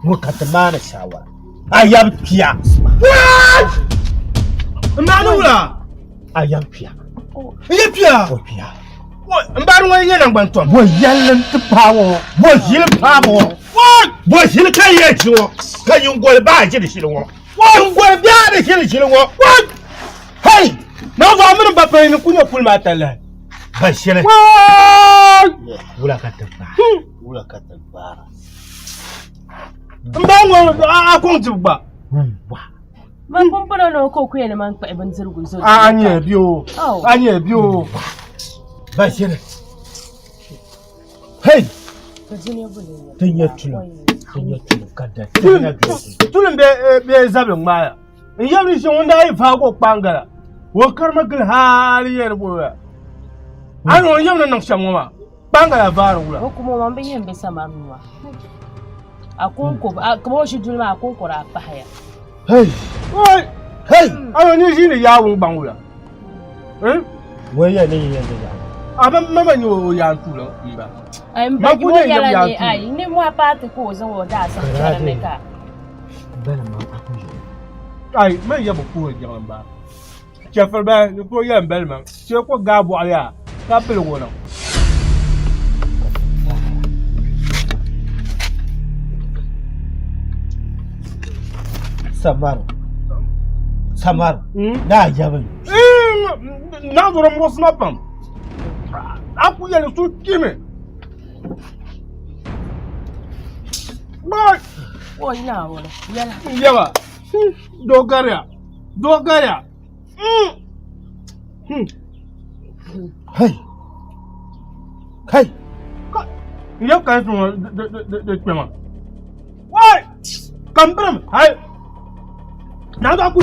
Ŋɔ ka ti maani saawara. A yab kpiya. N maani wula? A yab kpiya. N yab kpiya? O kpiya. N baari ŋɔ nyɛ naŋgban tom. Bo yɛlli n-ti paai ŋɔ. Bo ʒili paai ŋɔ. Bo ʒili ka yɛ ʒi ŋɔ. Ka nyingoli baa ʒiri ʒili ŋɔ. Nyingoli baa di ʒiri ʒili ŋɔ. Hey! Naawuni a mini m ba pali ni ku nyɛ puli maa talahi. Ba ʒili. Wula ka ti gbaai. Wula ka ti gbaara. N ba ŋɔ a kɔŋ dibu gba. Ma pumpɔŋɔ ni o ka o ku yɛn ni man kpuɣi bindirigu zo. A nyɛ bi o. A nyɛ bi o. Ba ʒili. Hey! Ti nyɛ tulim. Ti nyɛ tulim ka da. Tulim bɛ zabili ŋmaaya. N yɛli ni ŋun daa yi vaagi o kpaangala o karima gili hali yɛli bɔya. A ni o yɛm ni niŋ shɛm ŋɔ maa. Kpaangala vaari wula. O kuma o ma bi yɛn be samari nua. A konko a kama o ʒi duli maa a konko daa pahiya. Hey! Oi! Hey! A ni ʒi ni yaawun gbaŋ wula. Eh? Wai ya ne yan da yaawun. A ba ma ma nyɛ o yaan tuuli n ba. Ai n ba Ma ku o nyɛ yɛla yaan ni tuuli. ai ni mo a paati ka o zaŋ o daa saɣi chɛri ni ka. Bala ma a ku ʒi. Ai ma yɛ bi puhi jiŋli n ba. Chɛfiri ba ni ku yɛn bali ma chɛ ku gaa bɔɣili yaa ka piligi o niŋ. Samaru Samaru naa yɛbi Naa zɔri muɣisi ma pam a ku yɛli so kpimi. O Naawuni yɛla. Yɛba doo gariya doo gariya. Hey! Hey! N yɛ ka sɔŋɔ di kpɛma. Wai! Ka n birim hai! Naa ba ku.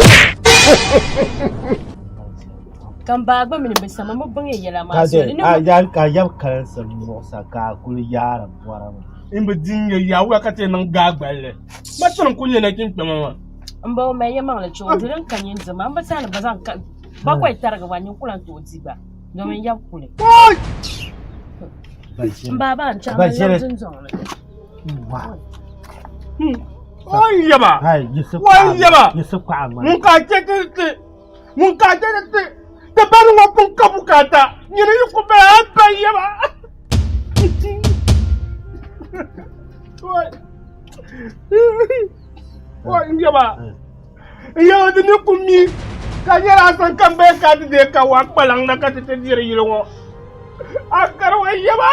Ka n baa gba mini bi sama mi baŋ yɛla maa Ka soli. de a ya ka yab kalinsi muɣisa ka a kuli yaari bɔra maa. N bi di n yɛ yaa wula ka ti niŋ gaa gballi. Ma tiri n ku nyɛ nachin kpɛma maa. N ba o mali yɛlimaŋli chɛ o duli n ka nyin dima n bi saani ba zaŋ ka bakɔi tarigi wa nyin ku lan tooi di gba domin yab kuli. N baa baa n chaŋ n labi dundɔŋ ni. O yaba o yaba ŋun ka chɛ ti ti ŋun ka chɛ ti ti ti bani ŋɔ pun ka bukaata nyini yi ku bala a pa yaba. N yaba n yaba di ni ku mi ka nyɛla a san kam bee ka ti dee ka wa kpalaŋ na ka ti ti diri yili ŋɔ a kari wa yaba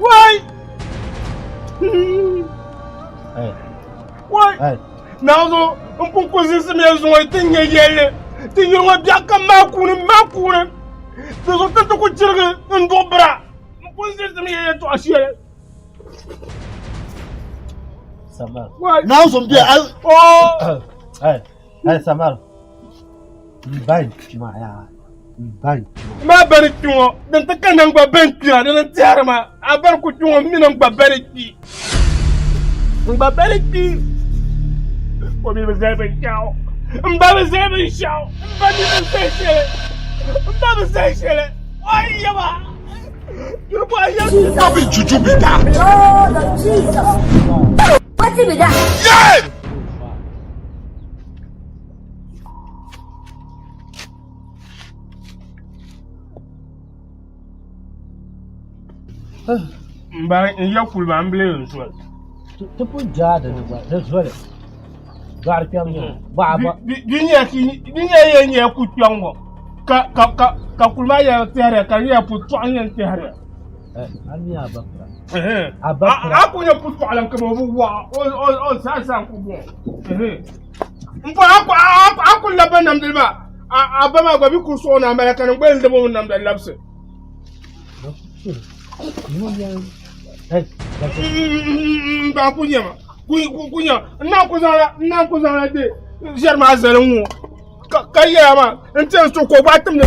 wai wai naawuni n pun ku ziŋsimiya zuŋɔ ti nyɛ yɛlli ti yili ŋɔ biɛɣu kam maa kuuni maa kuuni di zuɣu ti ti ku chirigi n duɣi bira N pun zilizimi ya yɛtɔɣ shɛli. Samar. Naa zom bɛ a. Oh! Hey, hey Samar. N ba n kpi maa yaa. N ba n kpi maa. Maa bani kpi ŋɔ, din ti ka naŋgba bɛn kpira di ni tɛhiri ma. A bani ku kpi ŋɔ, m mi ni n gba bani kpi. N gba bani kpi. O mi bi zali binshɛɣu. M ba bi zali binshɛɣu. M ba mi bi zali shɛli. M ba bi zali shɛli. O yaba! No be juju be that. Lord of Jesus. Wetin be that? Yeah! N ba n ya kuli maa n bili n zoli. Ti pun jaadi ni gba di zoli. Dɔɣiri kpɛm nyɛ baɣa ba. Di nyɛ yɛn nyɛ ku kpɛŋ ŋɔ ka ka ka ka kuli maa yɛn tɛhiriya ka di nyɛla putɔɣu n yɛn tɛhiriya. A mi a ba pira. A ba pira. A ku nyɛ putɔɣu lan kama o bi waɣa o zaa zaa ku bɔŋɔ. N bɔ a ku labi namdili maa a ba maa gba bi ku suɣu na mali ka ni gba yɛn labi o namdili labisi. Ba ku nyɛma ku nyɛ n naan ku zaŋla n naan ku zaŋla de ʒɛri maa zali n ŋɔ ka yɛya maa n tiɛhi so ka o gba timdi